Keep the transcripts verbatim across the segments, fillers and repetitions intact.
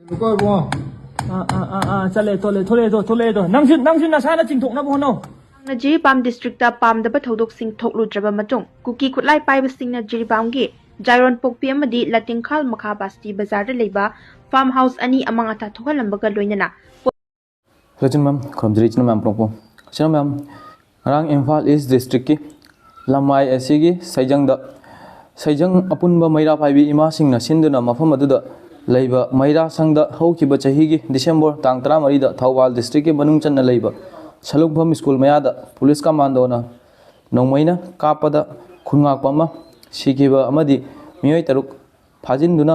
ꯀꯣ ꯏꯕꯨꯡꯉꯣ꯫ ꯑꯥ, ꯑꯥ, ꯑꯥ, ꯑꯥ, ꯆꯠꯂꯦ, ꯊꯣꯛꯂꯦ, ꯊꯣꯛꯂꯛꯑꯦꯗꯣ, ꯊꯣꯛꯂꯛꯑꯦꯗꯣ꯫ ꯅꯪꯁꯨ, ꯅꯪꯁꯨ ꯅꯁꯥꯅ ꯆꯤꯡꯊꯣꯛꯅꯕ ꯍꯣꯠꯅꯧ꯫ ꯖꯤꯔꯤꯕꯥꯝ ꯗꯤꯁꯇ꯭ꯔꯤꯛꯇ ꯄꯥꯝꯗꯕ ꯊꯧꯗꯣꯛꯁꯤꯡ ꯊꯣꯛꯂꯨꯗ꯭ꯔꯕ ꯃꯇꯨꯡ, ꯀꯨꯀꯤ ꯈꯨꯠꯂꯥꯏ ꯄꯥꯏꯕꯁꯤꯡꯅ ꯖꯤꯔꯤꯕꯥꯝꯒꯤ ꯖꯥꯏꯔꯣꯟ ꯄꯣꯛꯄꯤ ꯑꯃꯗꯤ ꯂꯥꯇꯤꯡꯈꯥꯜ ꯃꯈꯥ ꯕꯥꯁꯇꯤ ꯕꯖꯥꯔꯗ ꯂꯩꯕ ꯐꯥꯔꯝ ꯍꯥꯎꯁ ꯑꯅꯤ ꯑꯃꯥꯡ ꯑꯇꯥ ꯊꯣꯛꯍꯜꯂꯝꯕꯒ ꯂꯣꯏꯅꯅ ꯍꯜꯂꯣ ꯏꯆꯤꯟ ꯃꯌꯥꯝ, ꯈꯨꯔꯨꯝꯖꯔꯤ ꯏꯆꯤꯟ ꯃꯌꯥꯝ ꯄꯨꯂꯞꯄꯨ꯫ ꯏꯆꯤꯟ ꯃꯌꯥꯝ, ꯉꯔꯥꯡ ꯏꯝꯐꯥꯜ ꯏꯁ ꯗꯤꯁꯇ꯭ꯔꯤꯛꯀꯤ ꯂꯝꯃꯥꯏ ꯑꯁꯤꯒꯤ ꯁꯩꯖꯪꯗ, ꯁꯩꯖꯪ ꯑꯄꯨꯟꯕ ꯃꯩꯔꯥ ꯄꯥꯏꯕꯤ ꯏꯃꯥꯁꯤꯡꯅ ꯁꯤꯟꯗꯨꯅ ꯃꯐꯝ ꯑꯗꯨꯗ ꯂꯩꯕ ꯃꯩꯔꯥ ꯁꯪꯗ ꯍꯧꯈꯤꯕ ꯆꯍꯤꯒꯤ ꯗꯤꯁꯦꯝꯕꯔ ꯇꯥꯡ ꯇꯔꯥꯃꯔꯤꯗ ꯊꯧꯕꯥꯜ ꯗꯤꯁꯇ꯭ꯔꯤꯛꯀꯤ ꯃꯅꯨꯡ ꯆꯟꯅ ꯂꯩꯕ ꯁꯂꯨꯡꯐꯝ ꯁ꯭ꯀꯨꯜ ꯃꯌꯥꯗ ꯄꯨꯂꯤꯁ ꯀꯃꯥꯟꯗꯣꯅ ꯅꯣꯡꯃꯩꯅ ꯀꯥꯞꯄꯗ ꯈꯨꯟꯉꯥꯛꯄ ꯑꯃ ꯁꯤꯈꯤꯕ ꯑꯃꯗꯤ ꯃꯤꯑꯣꯏ ꯇꯔꯨꯛ ꯐꯥꯖꯤꯟꯗꯨꯅ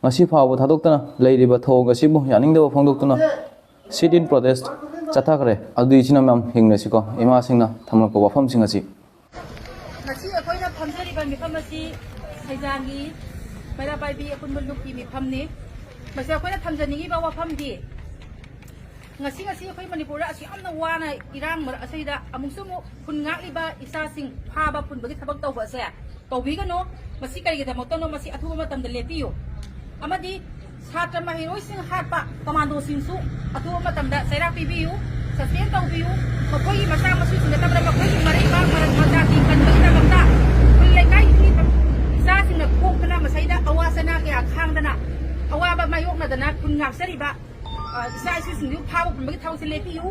ꯉꯁꯤ ꯐꯥꯎꯕ ꯊꯥꯗꯣꯛꯇꯅ ꯂꯩꯔꯤꯕ ꯊꯧꯑꯣꯡ ꯑꯁꯤꯕꯨ ꯌꯥꯅꯤꯡꯗꯕ ꯐꯣꯡꯗꯣꯛꯇꯨꯅ sit in protest ꯆꯠꯊꯈ꯭ꯔꯦ꯫ ꯑꯗꯨꯗꯤ ꯏꯆꯤꯟ ꯏꯅꯥꯎ ꯌꯦꯡꯅꯁꯤꯀꯣ, ꯏꯃꯥꯁꯤꯡꯅ ꯊꯝꯂꯛꯄ ꯋꯥꯐꯝꯁꯤꯡ ꯑꯁꯤ꯫ ꯉꯁꯤ ꯑꯩꯈꯣꯏꯅ ꯐꯝꯖꯔꯤꯕ ꯃꯤꯐꯝ ꯑꯁꯤ ꯁꯩꯖꯥꯡꯒꯤ ꯃꯩꯔꯥ ꯄꯥꯏꯕꯤ ꯑꯄꯨꯟꯕ ꯂꯨꯞꯀꯤ ꯃꯤꯐꯝꯅꯤ꯫ ꯃꯁꯤ ꯑꯩꯈꯣꯏꯅ ꯊꯝꯖꯅꯤꯡꯉꯤꯕ ꯋꯥꯐꯝꯗꯤ, ꯉꯁꯤ, ꯉꯁꯤ ꯑꯩꯈꯣꯏ ꯃꯅꯤꯄꯨꯔꯗ ꯑꯁꯨꯛ ꯌꯥꯝꯅ ꯋꯥꯅ ꯏꯔꯥꯡ ꯃꯔꯛ ꯑꯁꯤꯗ ꯑꯃꯨꯛꯁꯨ ꯑꯃꯨꯛ ꯈꯨꯟ ꯉꯥꯛꯂꯤꯕ ꯏꯆꯥꯁꯤꯡ ꯐꯥꯕ ꯄꯨꯟꯕꯒꯤ ꯊꯕꯛ ꯇꯧꯕ ꯑꯁꯦ ꯇꯧꯕꯤꯒꯅꯨ꯫ ꯃꯁꯤ ꯀꯔꯤꯒꯤꯗꯃꯛꯇꯅꯣ? ꯃꯁꯤ ꯑꯊꯨꯕ ꯃꯇꯝꯗ ꯂꯦꯞꯄꯤꯌꯨ꯫ ꯑꯃꯗꯤ ꯁꯥꯇ꯭ꯔ ꯃꯍꯩꯔꯣꯏꯁꯤꯡ ꯍꯥꯠꯄ ꯀꯃꯥꯟꯗꯣꯁꯤꯡꯁꯨ ꯑꯊꯨꯕ ꯃꯇꯝꯗ ꯆꯩꯔꯥꯛ ꯄꯤꯕꯤꯌꯨ, suspend ꯇꯧꯕꯤꯌꯨ꯫ ꯃꯈꯣꯏꯒꯤ ꯃꯆꯥ ꯃꯁꯨꯁꯤꯡ ꯅꯠꯇꯕꯗ ꯃꯈꯣꯏꯒꯤ ꯃꯔꯩ ꯃꯔꯥꯡ ꯃꯔꯛ ꯃꯆꯥꯁꯤꯡ ꯀꯟꯕꯒꯤꯗꯃꯛꯇ ꯈꯨꯜ ꯂꯩꯀꯥꯏꯒꯤ ꯏꯆꯥꯁꯤꯡꯅ ꯊꯣꯛꯇꯅ ꯃꯁꯤꯗ ꯑꯋꯥ ꯆꯩꯅꯥ ꯀꯌꯥ ꯈꯥꯡꯗꯅ ꯑꯋꯥꯕ ꯃꯥꯌꯣꯛꯅꯗꯅ ꯈꯨꯟ ꯉꯥꯛꯆꯔꯤꯕ, ꯑ, ꯏꯆꯥ ꯏꯁꯨꯁꯤꯡꯗꯨ ꯐꯥꯕ ꯄꯨꯟꯕꯒꯤ ꯊꯕꯛꯁꯦ ꯂꯦꯞꯄꯤꯌꯨ꯫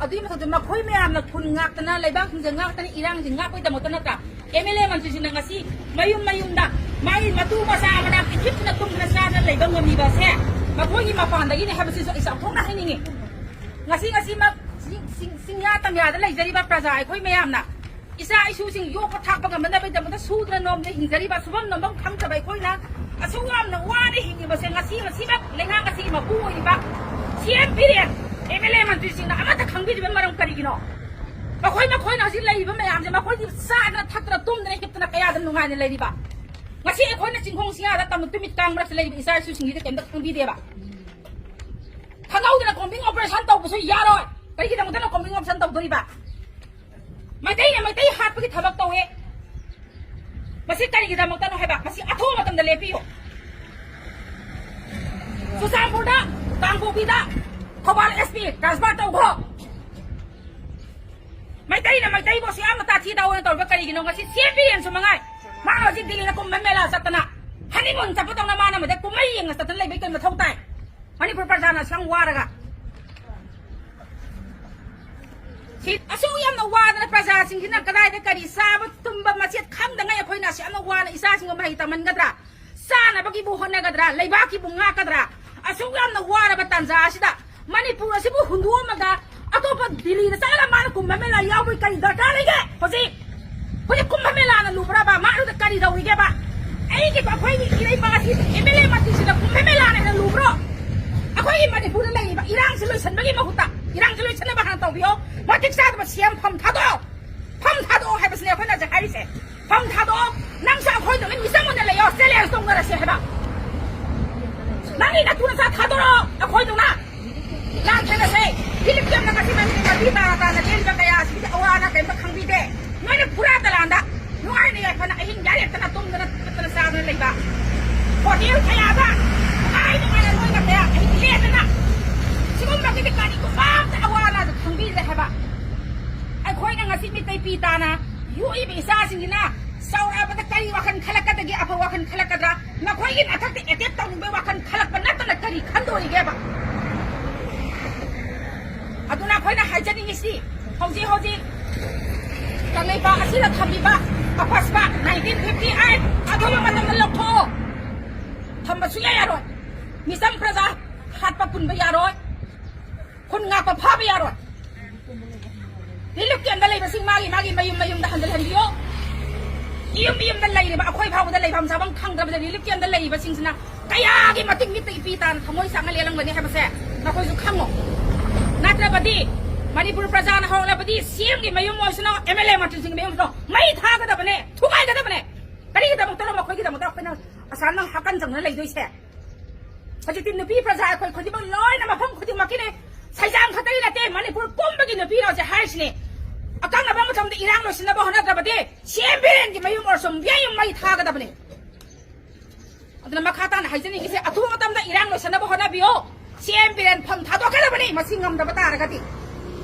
ꯑꯗꯨꯒꯤ ꯃꯊꯛꯇ ꯃꯈꯣꯏ ꯃꯌꯥꯝꯅ ꯈꯨꯟ ꯉꯥꯛꯇꯅ, ꯂꯩꯕꯥꯛꯁꯤꯡꯁꯦ ꯉꯥꯛꯇꯅ, ꯏꯔꯥꯡꯁꯦ ꯉꯥꯛꯄꯒꯤꯗꯃꯛꯇ ꯅꯠꯇ꯭ꯔꯥ? ꯑꯦꯝ ꯑꯦꯜ ꯑꯦ ꯃꯟꯇ꯭ꯔꯤꯁꯤꯡꯅ ꯉꯁꯤ ꯃꯌꯨꯝ ꯃꯌꯨꯝꯗ ꯃꯥꯒꯤ ꯃꯇꯨ ꯃꯆꯥ ꯃꯅꯥꯛꯇ ꯍꯤꯞꯇꯅ ꯇꯨꯝꯗꯅ ꯆꯥꯗꯅ ꯂꯩꯕ ꯉꯝꯃꯤꯕ ꯑꯁꯦ ꯃꯈꯣꯏꯒꯤ ꯃꯄꯥꯟꯗꯒꯤꯅꯦ ꯍꯥꯏꯕꯁꯤꯁꯨ ꯑꯩ ꯆꯥꯎꯊꯣꯛꯅ ꯍꯥꯏꯅꯤꯡꯉꯤ꯫ ꯉꯁꯤ, ꯉꯁꯤꯃꯛ ꯆꯤꯡ-, ꯆꯤꯡ-, ꯆꯤꯡꯌꯥ ꯇꯝꯌꯥꯗ ꯂꯩꯖꯔꯤꯕ ꯄ꯭ꯔꯖꯥ ꯑꯩꯈꯣꯏ ꯃꯌꯥꯝꯅ ꯏꯆꯥ ꯏꯁꯨꯁꯤꯡ ꯌꯣꯛꯄ ꯊꯥꯛꯄ ꯉꯝꯅꯅꯕꯒꯤꯗꯃꯛꯇ ꯁꯨꯗꯅ ꯅꯣꯝꯗꯅ ꯍꯤꯡꯖꯔꯤꯕ, ꯁꯨꯐꯝ ꯅꯣꯝꯐꯝ ꯈꯪꯗꯕ ꯑꯩꯈꯣꯏꯅ ꯑꯁꯨꯛ ꯌꯥꯝꯅ ꯋꯥꯅ ꯍꯤꯡꯉꯤꯕꯁꯦ ꯉꯁꯤ, ꯉꯁꯤꯃꯛ ꯂꯩꯉꯥꯛ ꯑꯁꯤꯒꯤ ꯃꯄꯨ ꯑꯣꯏꯔꯤꯕ C M Biren, M L A ꯃꯟꯇ꯭ꯔꯤꯁꯤꯡꯅ ꯑꯃꯠꯇ ꯈꯪꯕꯤꯔꯤꯕ ꯃꯔꯝ ꯀꯔꯤꯒꯤꯅꯣ? ꯃꯈꯣꯏ, ꯃꯈꯣꯏꯅ ꯍꯧꯖꯤꯛ ꯂꯩꯔꯤꯕ ꯃꯌꯥꯝꯁꯦ, ꯃꯈꯣꯏꯗꯤ ꯆꯥꯗꯅ ꯊꯛꯇꯅ ꯇꯨꯝꯗꯅ ꯍꯤꯞꯇꯅ ꯀꯌꯥꯗ ꯅꯨꯡꯉꯥꯏꯅ ꯂꯩꯔꯤꯕ? ꯉꯁꯤ ꯑꯩꯈꯣꯏꯅ ꯆꯤꯡꯈꯣꯡ ꯆꯤꯡꯌꯥꯗ ꯇꯝꯅ ꯇꯨꯃꯤꯠ ꯀꯥꯡ ꯃꯔꯛꯇ ꯂꯩꯔꯤꯕ ꯏꯆꯥ ꯏꯁꯨꯁꯤꯡꯁꯤꯗ ꯀꯩꯝꯇ ꯈꯪꯕꯤꯗꯦꯕ꯫ ꯈꯪꯍꯧꯗꯅ combing operation ꯇꯧꯕꯁꯨ ꯌꯥꯔꯣꯏ꯫ ꯀꯔꯤꯒꯤꯗꯃꯛꯇꯅ combing operation ꯇꯧꯗꯣꯔꯤꯕ? ꯃꯩꯇꯩꯅ ꯃꯩꯇꯩ ꯍꯥꯠꯄꯒꯤ ꯊꯕꯛ ꯇꯧꯋꯦ꯫ ꯃꯁꯤ ꯀꯔꯤꯒꯤꯗꯃꯛꯇꯅꯣ ꯍꯥꯏꯕ, ꯃꯁꯤ ꯑꯊꯨꯕ ꯃꯇꯝꯗ ꯂꯦꯞꯄꯤꯌꯨ꯫ ꯆꯨꯔꯆꯥꯟꯄꯨꯔꯗ, ꯀꯥꯡꯄꯣꯛꯄꯤꯗ, ꯊꯧꯕꯥꯜ S P transfer ꯇꯧꯈꯣ꯫ ꯃꯩꯇꯩꯅ ꯃꯩꯇꯩꯕꯨ ꯑꯁꯨꯛ ꯌꯥꯝꯅ ꯇꯥꯊꯤ ꯇꯥꯑꯣꯅ ꯇꯧꯔꯤꯕ ꯀꯔꯤꯒꯤꯅꯣ? ꯉꯁꯤ ꯁꯤ ꯑꯦꯝ ꯕꯤꯔꯦꯟꯁꯨ ꯃꯉꯥꯏ꯫ ꯃꯥ ꯍꯧꯖꯤꯛ ꯗꯤꯜꯂꯤꯗ ꯀꯨꯝꯚ ꯃꯦꯂꯥ ꯆꯠꯇꯅ, ꯍꯅꯤꯃꯨꯟ ꯆꯠꯄꯗꯧꯅ ꯃꯥꯅ ꯃꯗ ꯀꯨꯝꯍꯩ ꯌꯦꯡꯉ ꯆꯠꯇꯅ ꯂꯩꯕꯩ ꯀꯩ ꯃꯊꯧ ꯇꯥꯏ? ꯃꯅꯤꯄꯨꯔ ꯄ꯭ꯔꯖꯥꯅ ꯑꯁꯨꯛ ꯌꯥꯝ ꯋꯥꯔꯒ꯫ ꯁꯤ ꯑꯁꯨꯛ ꯌꯥꯝꯅ ꯋꯥꯗꯅ ꯄ꯭ꯔꯖꯥꯁꯤꯡꯁꯤꯅ ꯀꯗꯥꯏꯗ ꯀꯔꯤ ꯆꯥꯕ ꯇꯨꯝꯕ ꯃꯆꯦꯠ ꯈꯪꯗꯉꯩ ꯑꯩꯈꯣꯏꯅ ꯑꯁꯨꯛ ꯌꯥꯝꯅ ꯋꯥꯅ ꯏꯆꯥꯁꯤꯡꯕꯨ ꯃꯍꯩ ꯇꯝꯍꯟꯒꯗ꯭ꯔꯥ? ꯆꯥꯅꯕꯒꯤꯕꯨ ꯍꯣꯠꯅꯒꯗ꯭ꯔꯥ? ꯂꯩꯕꯥꯛꯀꯤꯕꯨ ꯉꯥꯛꯀꯗ꯭ꯔꯥ? ꯑꯁꯨꯛ ꯌꯥꯝꯅ ꯋꯥꯔꯕ ꯇꯥꯟꯖꯥ ꯑꯁꯤꯗ ꯃꯅꯤꯄꯨꯔ ꯑꯁꯤꯕꯨ ꯍꯨꯟꯗꯣꯛꯑꯝꯃꯒ ꯑꯇꯣꯞꯄ ꯗꯤꯜꯂꯤꯗ ꯆꯠꯂꯒ ꯃꯥꯅ ꯀꯨꯝꯚ ꯃꯦꯂꯥ ꯌꯥꯎꯕꯒꯤ ꯀꯔꯤ ꯗꯔꯀꯥꯔ ꯂꯩꯒꯦ? ꯍꯧꯖꯤꯛ, ꯍꯧꯖꯤꯛ ꯀꯨꯝꯚ ꯃꯦꯂꯥꯅ ꯂꯨꯕ꯭ꯔꯕ? ꯃꯥ ꯑꯗꯨꯗ ꯀꯔꯤ ꯇꯧꯔꯤꯒꯦꯕ? ꯑꯩꯒꯤ, ꯑꯩꯈꯣꯏꯒꯤ ꯏꯔꯩꯕꯥꯛ ꯑꯁꯤ M L A ꯃꯇꯤꯁꯤꯗ ꯀꯨꯝꯚ ꯃꯦꯂꯥꯅ ꯍꯦꯟꯅ ꯂꯨꯕ꯭ꯔꯣ? ꯑꯩꯈꯣꯏꯒꯤ ꯃꯅꯤꯄꯨꯔꯗ ꯂꯩꯔꯤꯕ ꯏꯔꯥꯡꯁꯤ ꯂꯣꯏꯁꯤꯟꯕꯒꯤ ꯃꯍꯨꯠꯇ, ꯏꯔꯥꯡꯁꯤ ꯂꯣꯏꯁꯤꯟꯅꯕ ꯍꯥꯟꯅ ꯇꯧꯕꯤꯌꯣ꯫ ꯃꯇꯤꯛ ꯆꯥꯗꯕ ꯁꯤ ꯑꯦꯝ ꯐꯝ ꯊꯥꯗꯣꯛꯑꯣ꯫ ꯐꯝ ꯊꯥꯗꯣꯛꯑꯣ ꯍꯥꯏꯕꯁꯤꯅꯦ ꯑꯩꯈꯣꯏꯅ ꯍꯧꯖꯤꯛ ꯍꯥꯏꯔꯤꯁꯦ꯫ ꯐꯝ ꯊꯥꯗꯣꯛꯑꯣ꯫ ꯅꯪꯁꯨ ꯑꯩꯈꯣꯏꯗꯧꯅ ꯃꯤꯆꯪ ꯑꯣꯏꯅ ꯂꯩꯌꯣ꯫ ꯆꯦꯂꯦꯟꯖ ꯇꯧꯅꯔꯁꯦ ꯍꯥꯏꯕ꯫ ꯅꯪꯒꯤ ꯅꯇꯨ ꯅꯆꯥ ꯊꯥꯗꯣꯔꯛꯑꯣ ꯑꯩꯈꯣꯏꯗꯧꯅ꯫ ꯂꯥꯟ ꯊꯦꯡꯅꯁꯦ꯫ ꯐꯤꯂꯤꯞ ꯀꯦꯝꯅ ꯉꯁꯤ ꯃꯃꯤꯡ ꯃꯄꯤ ꯇꯥꯅ ꯇꯥꯅ ꯂꯦꯟꯕ ꯀꯌꯥ ꯑꯁꯤꯒꯤ ꯑꯋꯥ ꯑꯅꯥ ꯀꯔꯤꯝꯇ ꯈꯪꯕꯤꯗꯦ꯫ ꯅꯣꯏꯅ ꯐꯨꯔꯥ ꯇꯂꯥꯟꯗ ꯅꯨꯡꯉꯥꯏꯅ ꯌꯥꯏꯐꯅ ꯑꯍꯤꯡ ꯌꯥꯔꯦꯛꯇꯅ ꯇꯨꯝꯗꯅ ꯐꯠꯇꯅ ꯆꯥꯗꯅ ꯂꯩꯕ꯫ ꯍꯣꯇꯦꯜ ꯀꯌꯥꯗ ꯅꯨꯡꯉꯥꯏ ꯅꯨꯡꯉꯥꯏꯅ ꯅꯣꯏꯅ ꯀꯌꯥ ꯑꯍꯤꯡ ꯂꯦꯟꯗꯅ ꯁꯤꯒꯨꯝꯕꯒꯤꯗꯤ ꯀꯔꯤꯒꯨꯝꯕ ꯑꯝꯇ ꯑꯋꯥ ꯑꯅꯥꯗ ꯈꯪꯕꯤꯗꯦ ꯍꯥꯏꯕ꯫ ꯑꯩꯈꯣꯏꯅ ꯉꯁꯤ ꯃꯤꯠꯇꯩ ꯄꯤ ꯇꯥꯅ ꯌꯣꯛꯏꯕ ꯏꯆꯥꯁꯤꯡꯁꯤꯅ ꯆꯥꯎꯔꯛꯑꯕꯗ ꯀꯔꯤ ꯋꯥꯈꯜ ꯈꯜꯂꯛꯀꯗꯒꯦ? ꯑꯐꯕ ꯋꯥꯈꯜ ꯈꯜꯂꯛꯀꯗ꯭ꯔꯥ? ꯅꯈꯣꯏꯒꯤ ꯃꯊꯛꯇ ꯑꯦꯇꯦꯛ ꯇꯧꯅꯤꯡꯕꯒꯤ ꯋꯥꯈꯜ ꯈꯜꯂꯛꯄ ꯅꯠꯇꯅ ꯀꯔꯤ ꯈꯟꯗꯣꯔꯤꯒꯦꯕ? ꯑꯗꯨꯅ ꯑꯩꯈꯣꯏꯅ ꯍꯥꯏꯖꯅꯤꯡꯉꯤꯁꯤ, ꯍꯧꯖꯤꯛ ꯍꯧꯖꯤꯛ ꯀꯪꯂꯩꯄꯥꯛ ꯑꯁꯤꯗ ꯊꯝꯂꯤꯕ ꯑꯄꯁꯄ nineteen fifty eight ꯑꯊꯨꯕ ꯃꯇꯝꯗ ꯂꯧꯊꯣꯛꯑꯣ꯫ ꯊꯝꯕ ꯁꯨꯡꯌꯥ ꯌꯥꯔꯣꯏ꯫ ꯃꯤꯆꯝ ꯄ꯭ꯔꯖꯥ ꯍꯥꯠꯄ ꯄꯨꯟꯕ ꯌꯥꯔꯣꯏ꯫ ꯈꯨꯟ ꯉꯥꯛꯄ ꯐꯥꯕ ꯌꯥꯔꯣꯏ꯫ ꯔꯤꯂꯤꯐ ꯀꯦꯝꯗ ꯂꯩꯕꯁꯤꯡ ꯃꯥꯒꯤ ꯃꯥꯒꯤ ꯃꯌꯨꯝ ꯃꯌꯨꯝꯗ ꯍꯟꯖꯤꯜꯍꯟꯕꯤꯌꯣ꯫ ꯏꯌꯨꯝ ꯏꯌꯨꯝꯗ ꯂꯩꯔꯤꯕ, ꯑꯩꯈꯣꯏ ꯐꯥꯎꯕꯗ ꯂꯩꯐꯝ ꯆꯥꯐꯝ ꯈꯪꯗ꯭ꯔꯕꯗ ꯔꯤꯂꯤꯐ ꯀꯦꯝꯗ ꯂꯩꯔꯤꯕꯁꯤꯡꯁꯤꯅ ꯀꯌꯥꯒꯤ ꯃꯇꯤꯛ ꯃꯤꯠꯇ ꯏꯄꯤ ꯇꯥꯅ ꯊꯃꯣꯏ ꯆꯥꯛꯅ ꯂꯦꯜꯂꯝꯒꯅꯤ ꯍꯥꯏꯕꯁꯦ ꯅꯈꯣꯏꯁꯨ ꯈꯪꯉꯣ꯫ ꯅꯠꯇ꯭ꯔꯕꯗꯤ ꯃꯅꯤꯄꯨꯔ ꯄ꯭ꯔꯖꯥꯅ ꯍꯧꯔꯛꯂꯕꯗꯤ ꯁꯤ ꯑꯦꯝꯒꯤ ꯃꯌꯨꯝ ꯑꯣꯏꯁꯅꯣ, M L A ꯃꯟꯇ꯭ꯔꯤꯁꯤꯡꯒꯤ ꯃꯌꯨꯝ ꯑꯣꯏꯁꯅꯣ, ꯃꯩ ꯊꯥꯒꯗꯕꯅꯦ, ꯊꯨꯒꯥꯏꯒꯗꯕꯅꯦ꯫ ꯀꯔꯤꯒꯤꯗꯃꯛꯇꯅꯣ ꯃꯈꯣꯏꯒꯤꯗꯃꯛꯇ ꯑꯩꯈꯣꯏꯅ ꯑꯁꯥ ꯅꯪ ꯍꯥꯀꯟ ꯆꯪꯅ ꯂꯩꯗꯣꯏꯁꯦ? ꯍꯧꯖꯤꯛꯇꯤ ꯅꯨꯄꯤ ꯄ꯭ꯔꯖꯥ ꯑꯩꯈꯣꯏ ꯈꯨꯗꯤꯡꯃꯛ ꯂꯣꯏꯅ ꯃꯐꯝ ꯈꯨꯗꯤꯡꯃꯛꯀꯤꯅꯦ꯫ ꯁꯩꯖꯥꯡ ꯈꯛꯇꯒꯤ ꯅꯠꯇꯦ, ꯃꯅꯤꯄꯨꯔ ꯄꯨꯝꯕꯒꯤ ꯅꯨꯄꯤꯅ ꯍꯧꯖꯤꯛ ꯍꯥꯏꯔꯤꯁꯤꯅꯦ꯫ ꯑꯀꯛꯅꯕ ꯃꯇꯝꯗ ꯏꯔꯥꯡ ꯂꯣꯏꯁꯤꯟꯅꯕ ꯍꯣꯠꯅꯗ꯭ꯔꯕꯗꯤ ꯁꯤ ꯑꯦꯝ ꯕꯤꯔꯦꯟꯒꯤ ꯃꯌꯨꯝ ꯑꯣꯏꯔꯁꯨ ꯃꯌꯨꯝ ꯃꯩ ꯊꯥꯒꯗꯕꯅꯦ꯫ ꯑꯗꯨꯅ ꯃꯈꯥ ꯇꯥꯅ ꯍꯥꯏꯖꯅꯤꯡꯉꯤꯁꯦ, ꯑꯊꯨꯕ ꯃꯇꯝꯗ ꯏꯔꯥꯡ ꯂꯣꯏꯁꯤꯟꯅꯕ ꯍꯣꯠꯅꯕꯤꯌꯨ꯫ ꯁꯤ ꯑꯦꯝ ꯕꯤꯔꯦꯟ ꯐꯝ ꯊꯥꯗꯣꯛꯀꯗꯕꯅꯤ, ꯃꯁꯤ ꯉꯝꯗꯕ ꯇꯥꯔꯒꯗꯤ꯫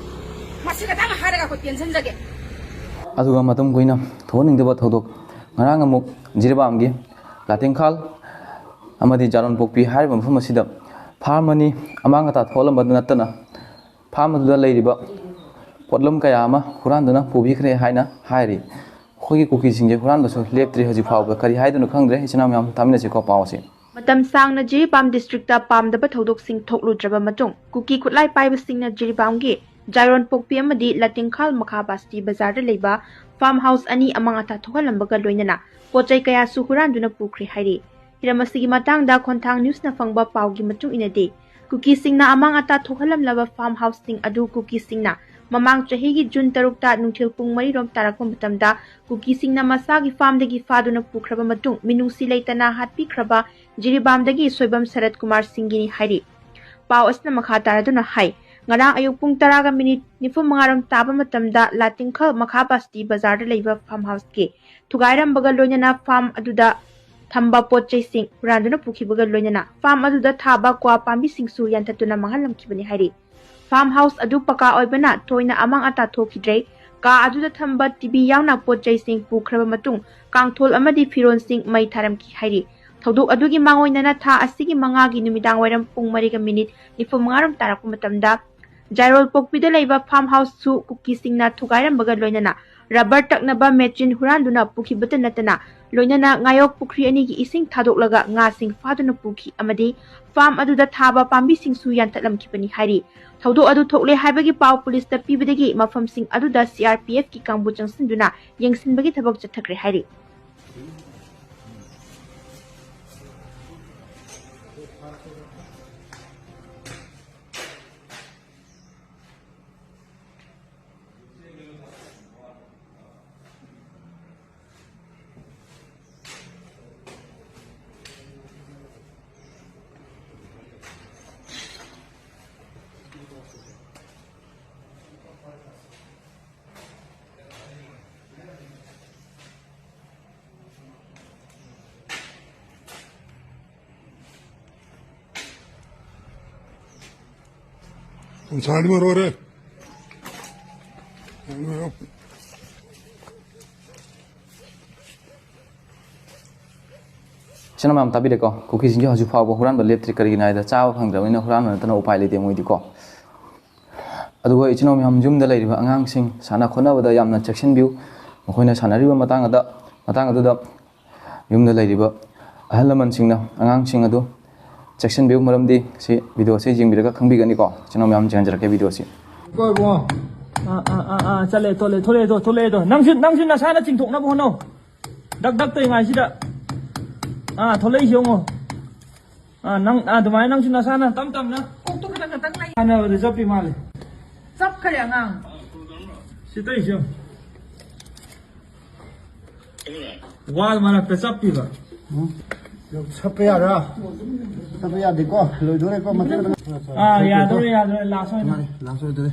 ꯃꯁꯤ ꯈꯇꯪ ꯍꯥꯏꯔꯒ ꯑꯩꯈꯣꯏ ꯇꯦꯟꯁꯤꯟꯖꯒꯦ꯫ ꯑꯗꯨꯒ ꯃꯇꯝ ꯀꯨꯏꯅ ꯊꯣꯛꯍꯟꯅꯤꯡꯗꯕ ꯊꯧꯗꯣꯛ, ꯉꯔꯥꯡ ꯑꯃꯨꯛ ꯖꯤꯔꯤꯕꯥꯝꯒꯤ ꯂꯥꯇꯦꯡꯈꯥꯜ ꯑꯃꯗꯤ ꯖꯥꯔꯣꯟꯄꯣꯛꯄꯤ ꯍꯥꯏꯔꯤꯕ ꯃꯐꯝ ꯑꯁꯤꯗ ꯐꯥꯔꯝ ꯑꯅꯤ ꯑꯃꯥꯡ ꯑꯇꯥ ꯊꯣꯛꯍꯜꯂꯝꯕꯗ ꯅꯠꯇꯅ, ꯐꯥꯔꯝ ꯑꯗꯨꯗ ꯂꯩꯔꯤꯕ ꯄꯣꯠꯂꯝ ꯀꯌꯥ ꯑꯃ ꯍꯨꯔꯥꯟꯗꯨꯅ ꯄꯨꯕꯤꯈ꯭ꯔꯦ ꯍꯥꯏꯅ ꯍꯥꯏꯔꯤ꯫ ꯑꯩꯈꯣꯏꯒꯤ ꯀꯨꯀꯤꯁꯤꯡꯁꯦ ꯍꯨꯔꯥꯟꯕꯁꯨ ꯂꯦꯞꯇ꯭ꯔꯤ ꯍꯧꯖꯤꯛ ꯐꯥꯎꯕ꯫ ꯀꯔꯤ ꯍꯥꯏꯗꯣꯏꯅꯣ ꯈꯪꯗ꯭ꯔꯦ꯫ ꯏꯆꯤꯟ ꯏꯅꯥꯎ ꯃꯌꯥꯝ, ꯇꯥꯃꯤꯟꯅꯁꯤꯀꯣ ꯄꯥꯎꯁꯦ꯫ ꯃꯇꯝ ꯁꯥꯡꯅ ꯖꯤꯔꯤꯕꯥꯝ ꯗꯤꯁꯇ꯭ꯔꯤꯛꯇ ꯄꯥꯝꯗꯕ ꯊꯧꯗꯣꯛꯁꯤꯡ ꯊꯣꯛꯂꯨꯗ꯭ꯔꯕ ꯃꯇꯨꯡ, ꯀꯨꯀꯤ ꯈꯨꯠꯂꯥꯏ ꯄꯥꯏꯕꯁꯤꯡꯅ ꯖꯤꯔꯤꯕꯥꯝꯒꯤ ꯖꯥꯏꯔꯣꯟꯄꯣꯛꯄꯤ ꯑꯃꯗꯤ ꯂꯥꯇꯤꯡꯈꯥꯜ ꯃꯈꯥ ꯕꯥꯁꯇꯤ ꯕꯖꯥꯔꯗ ꯂꯩꯕ ꯐꯥꯔꯝ ꯍꯥꯎꯁ ꯑꯅꯤ ꯑꯃꯥꯡ ꯑꯇꯥ ꯊꯣꯛꯍꯜꯂꯝꯕꯒ ꯂꯣꯏꯅꯅ ꯄꯣꯠ ꯆꯩ ꯀꯌꯥꯁꯨ ꯍꯨꯔꯥꯟꯗꯨꯅ ꯄꯨꯈ꯭ꯔꯦ ꯍꯥꯏꯔꯤ꯫ ꯍꯤꯔꯝ ꯑꯁꯤꯒꯤ ꯃꯇꯥꯡꯗ ꯈꯣꯟꯊꯥꯡ ꯅ꯭ꯌꯨꯁꯅ ꯐꯪꯕ ꯄꯥꯎꯒꯤ ꯃꯇꯨꯡ ꯏꯟꯅꯗꯤ, ꯀꯨꯀꯤꯁꯤꯡꯅ ꯑꯃꯥꯡ ꯑꯇꯥ ꯊꯣꯛꯍꯜꯂꯝꯂꯕ ꯐꯥꯔꯝ ꯍꯥꯎꯁꯁꯤꯡ ꯑꯗꯨ ꯀꯨꯀꯤꯁꯤꯡꯅ ꯃꯃꯥꯡ ꯆꯍꯤꯒꯤ ꯖꯨꯟ ꯇꯔꯨꯛꯇ ꯅꯨꯡꯊꯤꯜ ꯄꯨꯡ ꯃꯔꯤꯔꯣꯝ ꯇꯥꯔꯛꯄ ꯃꯇꯝꯗ, ꯀꯨꯀꯤꯁꯤꯡꯅ ꯃꯁꯥꯒꯤ ꯐꯥꯔꯝꯗꯒꯤ ꯐꯥꯗꯨꯅ ꯄꯨꯈ꯭ꯔꯕ ꯃꯇꯨꯡ, ꯃꯤꯅꯨꯡꯁꯤ ꯂꯩꯇꯅ ꯍꯥꯠꯄꯤꯈ꯭ꯔꯕ ꯖꯤꯔꯤꯕꯥꯝꯗꯒꯤ ꯁꯣꯏꯕꯝ ꯁꯔꯠ ꯀꯨꯃꯥꯔ ꯁꯤꯡꯒꯤꯅꯤ ꯍꯥꯏꯔꯤ꯫ ꯄꯥꯎ ꯑꯁꯤꯅ ꯃꯈꯥ ꯇꯥꯔꯗꯨꯅ ꯍꯥꯏ, ꯉꯔꯥꯡ ꯑꯌꯨꯛ ꯄꯨꯡ ꯇꯔꯥꯒ ꯃꯤꯅꯤꯠ ꯅꯤꯐꯨ ꯃꯉꯥꯔꯣꯝ ꯇꯥꯕ ꯃꯇꯝꯗ ꯂꯥꯇꯤꯡꯈꯜ ꯃꯈꯥ ꯕꯁꯇꯤ ꯕꯖꯥꯔꯗ ꯂꯩꯕ ꯐꯥꯔꯝ ꯍꯥꯎꯁꯀꯤ ꯊꯨꯒꯥꯏꯔꯝꯕꯒ ꯂꯣꯏꯅꯅ ꯐꯥꯔꯝ ꯑꯗꯨꯗ ꯊꯝꯕ ꯄꯣꯠ ꯆꯩꯁꯤꯡ ꯍꯨꯔꯥꯟꯗꯨꯅ ꯄꯨꯈꯤꯕꯒ ꯂꯣꯏꯅꯅ ꯐꯥꯔꯝ ꯑꯗꯨꯗ ꯊꯥꯕ ꯀ꯭ꯋꯥ ꯄꯥꯝꯕꯤꯁꯤꯡꯁꯨ ꯌꯥꯟꯊꯠꯇꯨꯅ ꯃꯥꯡꯍꯜꯂꯝꯈꯤꯕꯅꯤ ꯍꯥꯏꯔꯤ꯫ ꯐꯥꯔꯝ ꯍꯥꯎꯁ ꯑꯗꯨ ꯄꯀꯥ ꯑꯣꯏꯕꯅ ꯊꯣꯏꯅ ꯑꯃꯥꯡ ꯑꯇꯥ ꯊꯣꯛꯈꯤꯗ꯭ꯔꯦ꯫ ꯀꯥ ꯑꯗꯨꯗ ꯊꯝꯕ ꯇꯤꯚꯤ ꯌꯥꯎꯅ ꯄꯣꯠ ꯆꯩꯁꯤꯡ ꯄꯨꯈ꯭ꯔꯕ ꯃꯇꯨꯡ, ꯀꯥꯡꯊꯣꯜ ꯑꯃꯗꯤ ꯐꯤꯔꯣꯜꯁꯤꯡ ꯃꯩ ꯊꯥꯔꯝꯈꯤ ꯍꯥꯏꯔꯤ꯫ ꯊꯧꯗꯣꯛ ꯑꯗꯨꯒꯤ ꯃꯥꯡꯑꯣꯏꯅꯅ ꯊꯥ ꯑꯁꯤꯒꯤ ꯃꯉꯥꯒꯤ ꯅꯨꯃꯤꯗꯥꯡ ꯋꯥꯏꯔꯝ ꯄꯨꯡ ꯃꯔꯤꯒ ꯃꯤꯅꯤꯠ ꯅꯤꯐꯨ ꯃꯉꯥꯔꯣꯝ ꯇꯥꯔꯛꯄ ꯃꯇꯝꯗ, ꯖꯥꯏꯔꯣꯜꯄꯣꯛꯄꯤꯗ ꯂꯩꯕ ꯐꯥꯔꯝ ꯍꯥꯎꯁꯁꯨ ꯀꯨꯀꯤꯁꯤꯡꯅ ꯊꯨꯒꯥꯏꯔꯝꯕꯒ ꯂꯣꯏꯅꯅ ꯔꯕꯔ ꯇꯛꯅꯕ ꯃꯦꯆꯤꯟ ꯍꯨꯔꯥꯟꯗꯨꯅ ꯄꯨꯈꯤꯕꯇ ꯅꯠꯇꯅ, ꯂꯣꯏꯅꯅ ꯉꯥꯌꯣꯛ ꯄꯨꯈ꯭ꯔꯤ ꯑꯅꯤꯒꯤ ꯏꯁꯤꯡ ꯊꯥꯗꯣꯛꯂꯒ ꯉꯥꯁꯤꯡ ꯐꯥꯗꯨꯅ ꯄꯨꯈꯤ ꯑꯃꯗꯤ ꯐꯥꯔꯝ ꯑꯗꯨꯗ ꯊꯥꯕ ꯄꯥꯝꯕꯤꯁꯤꯡꯁꯨ ꯌꯥꯟꯊꯠꯂꯝꯈꯤꯕꯅꯤ ꯍꯥꯏꯔꯤ꯫ ꯊꯧꯗꯣꯛ ꯑꯗꯨ ꯊꯣꯛꯂꯦ ꯍꯥꯏꯕꯒꯤ ꯄꯥꯎ ꯄꯨꯂꯤꯁꯇ ꯄꯤꯕꯗꯒꯤ ꯃꯐꯝꯁꯤꯡ ꯑꯗꯨꯗ ꯁꯤ ꯑꯥꯔ ꯄꯤ ꯑꯦꯐꯀꯤ ꯀꯥꯡꯕꯨ ꯆꯪꯁꯤꯟꯗꯨꯅ ꯌꯦꯡꯁꯤꯟꯕꯒꯤ ꯊꯕꯛ ꯆꯠꯊꯈ꯭ꯔꯦ ꯍꯥꯏꯔꯤ꯫ ꯁꯥꯅꯤ ꯃꯔꯣꯔꯦ꯫ ꯏꯆꯤꯟ ꯏꯅꯥꯎ ꯃꯌꯥꯝ ꯇꯥꯕꯤꯔꯦꯀꯣ? ꯀꯨꯀꯤꯁꯤꯡꯁꯦ ꯍꯧꯖꯤꯛ ꯐꯥꯎꯕ ꯍꯨꯔꯥꯟꯕ ꯂꯦꯞꯇ꯭ꯔꯤ꯫ ꯀꯔꯤꯒꯤꯅꯣ ꯍꯥꯏꯗ, ꯆꯥꯕ ꯐꯪꯗ꯭ꯔꯕꯅꯤꯅ ꯍꯨꯔꯥꯟꯕ ꯅꯠꯇꯅ ꯎꯄꯥꯏ ꯂꯩꯇꯦ ꯃꯣꯏꯗꯤꯀꯣ꯫ ꯑꯗꯨꯒ ꯏꯆꯤꯟ ꯏꯅꯥꯎ ꯃꯌꯥꯝ, ꯌꯨꯝꯗ ꯂꯩꯔꯤꯕ ꯑꯉꯥꯡꯁꯤꯡ ꯁꯥꯟꯅ ꯈꯣꯠꯅꯕꯗ ꯌꯥꯝꯅ ꯆꯦꯛꯁꯤꯟꯕꯤꯌꯨ꯫ ꯃꯈꯣꯏꯅ ꯁꯥꯟꯅꯔꯤꯕ ꯃꯇꯥꯡ ꯑꯗ-, ꯃꯇꯥꯡ ꯑꯗꯨꯗ ꯌꯨꯝꯗ ꯂꯩꯔꯤꯕ ꯑꯍꯜ ꯂꯃꯟꯁꯤꯡꯅ ꯑꯉꯥꯡꯁꯤꯡ ꯑꯗꯨ ꯆꯦꯛꯁꯤꯟꯕꯤꯌꯨ꯫ ꯃꯔꯝꯗꯤ ꯁꯤ video ꯑꯁꯤ ꯌꯦꯡꯕꯤꯔꯒ ꯈꯪꯕꯤꯒꯅꯤꯀꯣ, ꯏꯆꯤꯟ ꯏꯅꯥꯎ ꯃꯌꯥꯝ꯫ ꯌꯦꯡꯍꯟꯖꯔꯛꯀꯦ video ꯑꯁꯤ꯫ ꯀꯣ ꯏꯕꯨꯡꯉꯣ꯫ ꯑꯥ, ꯑꯥ, ꯑꯥ, ꯑꯥ, ꯆꯠꯂꯦ, ꯊꯣꯛꯂꯦ, ꯊꯣꯛꯂꯦ, ꯊꯣꯛꯂꯦ, ꯊꯣꯛꯂꯦ꯫ ꯅꯪꯁꯨ, ꯅꯪꯁꯨ ꯅꯁꯥꯅ ꯆꯤꯡꯊꯣꯛꯅꯕ ꯍꯣꯠꯅꯧ꯫ ꯗꯛ ꯗꯛ ꯇꯧꯔꯤꯉꯩꯁꯤꯗ꯫ ꯑꯥ, ꯊꯣꯛꯂꯛꯏꯁꯤ ꯌꯦꯡꯉꯣ꯫ ꯑꯥ, ꯅꯪ, ꯑꯥ, ꯑꯗꯨꯃꯥꯏꯅ ꯅꯪꯁꯨ ꯅꯁꯥꯅ ꯇꯞ ꯇꯞꯅ꯫ ꯀꯣꯛꯇꯣ ꯈꯤꯇꯪ ꯈꯤꯇꯪ ꯂꯩ꯫ ꯁꯥꯟꯅꯕꯗ ꯆꯞꯄꯤ ꯃꯥꯜꯂꯦ꯫ ꯆꯞꯈ꯭ꯔꯦ ꯑꯉꯥꯡ꯫ ꯁꯤ ꯇꯧꯔꯤꯁꯤ ꯌꯦꯡꯉꯣ꯫ ꯋꯥꯜ ꯃꯔꯛꯇ ꯆꯞꯄꯤꯕ꯫ ꯎꯝ꯫ ꯁꯠꯄ ꯌꯥꯔꯥ? ꯁꯠꯄ ꯌꯥꯗꯦꯀꯣ꯫ ꯂꯣꯏꯗꯣꯔꯦꯀꯣ꯫ ꯃꯊꯪ ꯑꯥ, ꯌꯥꯗꯣꯔꯦ, ꯌꯥꯗꯣꯔꯦ, last ꯑꯣꯏꯅ꯫ ꯃꯥꯅꯦ, last ꯑꯣꯏꯗꯣꯔꯦ꯫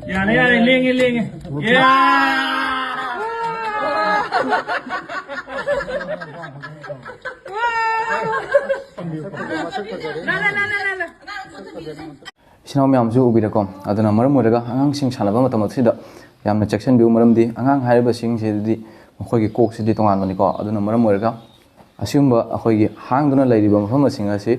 ꯌꯥꯔꯦ, ꯌꯥꯔꯦ, ꯂꯦꯡꯉꯦ, ꯂꯦꯡꯉꯦ꯫ ꯌꯥ! ꯂꯥ, ꯂꯥ, ꯂꯥ, ꯂꯥ, ꯂꯥ, ꯂꯥ꯫ ꯏꯆꯤꯟ ꯏꯅꯥꯎ ꯃꯌꯥꯝꯁꯨ ꯎꯕꯤꯔꯦꯀꯣ꯫ ꯑꯗꯨꯅ ꯃꯔꯝ ꯑꯣꯏꯔꯒ ꯑꯉꯥꯡꯁꯤꯡ ꯁꯥꯟꯅꯕ ꯃꯇꯝ ꯑꯁꯤꯗ ꯌꯥꯝꯅ ꯆꯦꯛꯁꯤꯟꯕꯤꯌꯨ, ꯃꯔꯝꯗꯤ ꯑꯉꯥꯡ ꯍꯥꯏꯔꯤꯕꯁꯤꯡꯁꯤꯗꯤ ꯃꯈꯣꯏꯒꯤ ꯀꯣꯛꯁꯤꯗꯤ ꯇꯣꯉꯥꯟꯕꯅꯤꯀꯣ꯫ ꯑꯗꯨꯅ ꯃꯔꯝ ꯑꯣꯏꯔꯒ ꯑꯁꯤꯒꯨꯝꯕ ꯑꯩꯈꯣꯏꯒꯤ ꯍꯥꯡꯗꯨꯅ ꯂꯩꯔꯤꯕ ꯃꯐꯝꯁꯤꯡ ꯑꯁꯤ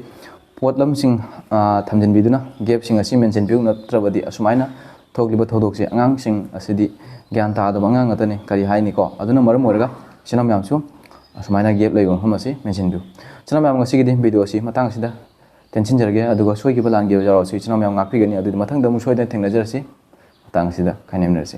ꯄꯣꯠꯂꯝꯁꯤꯡ, ꯑ, ꯊꯝꯖꯤꯟꯕꯤꯗꯨꯅ gapꯁꯤꯡ ꯑꯁꯤ ꯃꯦꯟꯁꯤꯟꯕꯤꯌꯨ, ꯅꯠꯇ꯭ꯔꯕꯗꯤ ꯑꯁꯨꯃꯥꯏꯅ ꯊꯣꯛꯂꯤꯕ ꯊꯧꯗꯣꯛꯁꯦ, ꯑꯉꯥꯡꯁꯤꯡ ꯑꯁꯤꯗꯤ ꯒ꯭ꯌꯥꯟ ꯇꯥꯗꯕ ꯑꯉꯥꯡ ꯉꯥꯛꯇꯅꯤ, ꯀꯔꯤ ꯍꯥꯏꯅꯤꯀꯣ꯫ ꯑꯗꯨꯅ ꯃꯔꯝ ꯑꯣꯏꯔꯒ ꯏꯆꯤꯟ ꯏꯅꯥꯎ ꯃꯌꯥꯝꯁꯨ ꯑꯁꯨꯃꯥꯏꯅ gap ꯂꯩꯕ ꯃꯐꯝ ꯑꯁꯤ ꯃꯦꯟꯁꯤꯟꯕꯤꯌꯨ꯫ ꯏꯆꯤꯟ ꯏꯅꯥꯎ ꯃꯌꯥꯝ, ꯉꯁꯤꯒꯤꯗꯤ video ꯑꯁꯤ ꯃꯇꯥꯡ ꯑꯁꯤꯗ ꯇꯦꯟꯁꯤꯟꯖꯔꯒꯦ, ꯑꯗꯨꯒ ꯁꯣꯏꯈꯤꯕ ꯂꯥꯟꯈꯤꯕ ꯌꯥꯎꯔꯁꯨ ꯏꯆꯤꯟ ꯏꯅꯥꯎ ꯃꯌꯥꯝ ꯉꯥꯛꯄꯤꯒꯅꯤ꯫ ꯑꯗꯨꯗꯤ ꯃꯊꯪꯗ ꯑꯃꯨꯛ ꯁꯣꯏꯗꯅ ꯊꯦꯡꯅꯖꯔꯁꯤ꯫ ꯃꯇꯥꯡ ꯑꯁꯤꯗ ꯀꯥꯏꯅꯃꯤꯟꯅꯔꯁꯤ꯫